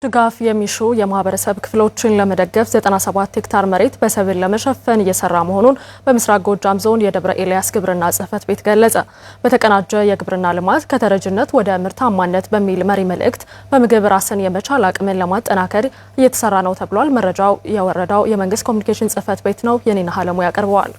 ድጋፍ የሚሹ የማህበረሰብ ክፍሎችን ለመደገፍ 97 ሄክታር መሬት በሰብል ለመሸፈን እየሰራ መሆኑን በምስራቅ ጎጃም ዞን የደብረ ኤልያስ ግብርና ጽሕፈት ቤት ገለጸ። በተቀናጀ የግብርና ልማት ከተረጅነት ወደ ምርታማነት በሚል መሪ መልእክት በምግብ ራስን የመቻል አቅምን ለማጠናከር እየተሰራ ነው ተብሏል። መረጃው የወረዳው የመንግስት ኮሚኒኬሽን ጽሕፈት ቤት ነው። የኔና አለሙ ያቀርበዋል።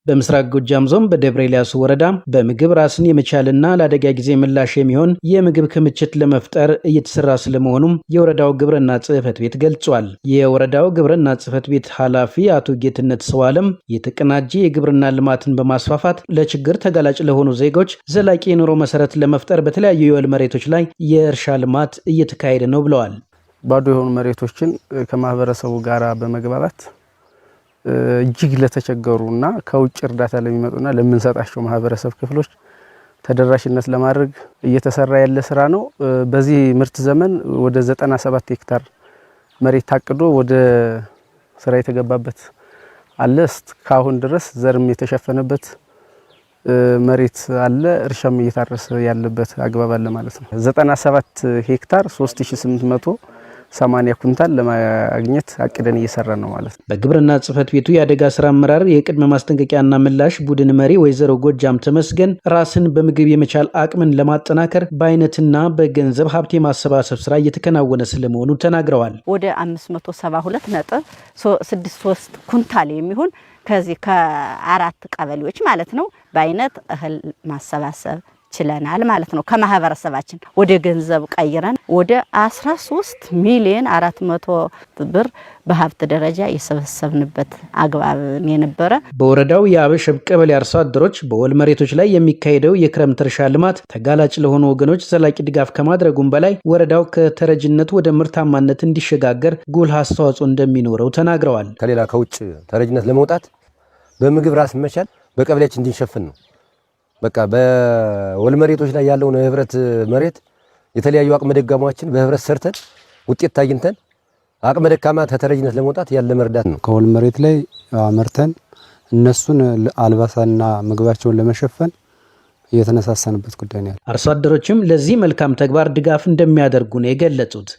በምስራቅ ጎጃም ዞን በደብረ ኤልያስ ወረዳ በምግብ ራስን የመቻልና ለአደጋ ጊዜ ምላሽ የሚሆን የምግብ ክምችት ለመፍጠር እየተሰራ ስለመሆኑም የወረዳው ግብርና ጽሕፈት ቤት ገልጿል። የወረዳው ግብርና ጽሕፈት ቤት ኃላፊ አቶ ጌትነት ሰዋለም የተቀናጀ የግብርና ልማትን በማስፋፋት ለችግር ተጋላጭ ለሆኑ ዜጎች ዘላቂ የኑሮ መሰረት ለመፍጠር በተለያዩ የወል መሬቶች ላይ የእርሻ ልማት እየተካሄደ ነው ብለዋል። ባዶ የሆኑ መሬቶችን ከማህበረሰቡ ጋር በመግባባት እጅግ ለተቸገሩና ከውጭ እርዳታ ለሚመጡና ለምንሰጣቸው ማህበረሰብ ክፍሎች ተደራሽነት ለማድረግ እየተሰራ ያለ ስራ ነው። በዚህ ምርት ዘመን ወደ 97 ሄክታር መሬት ታቅዶ ወደ ስራ የተገባበት አለ። እስካሁን ድረስ ዘርም የተሸፈነበት መሬት አለ። እርሻም እየታረሰ ያለበት አግባብ አለ ማለት ነው። 97 ሄክታር 3880 ኩንታል ለማግኘት አቅደን እየሰራን ነው ማለት ነው። በግብርና ጽሕፈት ቤቱ የአደጋ ስራ አመራር የቅድመ ማስጠንቀቂያና ምላሽ ቡድን መሪ ወይዘሮ ጎጃም ተመስገን ራስን በምግብ የመቻል አቅምን ለማጠናከር በአይነትና በገንዘብ ሀብት የማሰባሰብ ስራ እየተከናወነ ስለመሆኑ ተናግረዋል። ወደ 572.63 ኩንታል የሚሆን ከዚህ ከአራት ቀበሌዎች ማለት ነው በአይነት እህል ማሰባሰብ ችለናል ማለት ነው። ከማህበረሰባችን ወደ ገንዘብ ቀይረን ወደ 13 ሚሊዮን 400 ብር በሀብት ደረጃ የሰበሰብንበት አግባብ የነበረ። በወረዳው የአበሸብ ቀበሌ አርሶ አደሮች በወል መሬቶች ላይ የሚካሄደው የክረምት እርሻ ልማት ተጋላጭ ለሆኑ ወገኖች ዘላቂ ድጋፍ ከማድረጉም በላይ ወረዳው ከተረጅነት ወደ ምርታማነት እንዲሸጋገር ጉልህ አስተዋጽኦ እንደሚኖረው ተናግረዋል። ከሌላ ከውጭ ተረጅነት ለመውጣት በምግብ ራስ መቻል በቀበሌያችን እንዲሸፍን ነው። በቃ በወል መሬቶች ላይ ያለውን የህብረት መሬት የተለያዩ አቅመ ደካማዎችን በህብረት ሰርተን ውጤት አግኝተን አቅመ ደካማ ተተረጅነት ለመውጣት ያለ መርዳት ነው። ከወል መሬት ላይ አመርተን እነሱን አልባሳና ምግባቸውን ለመሸፈን እየተነሳሳንበት ጉዳይ ነው ያለው። አርሶ አደሮችም ለዚህ መልካም ተግባር ድጋፍ እንደሚያደርጉ ነው የገለጹት።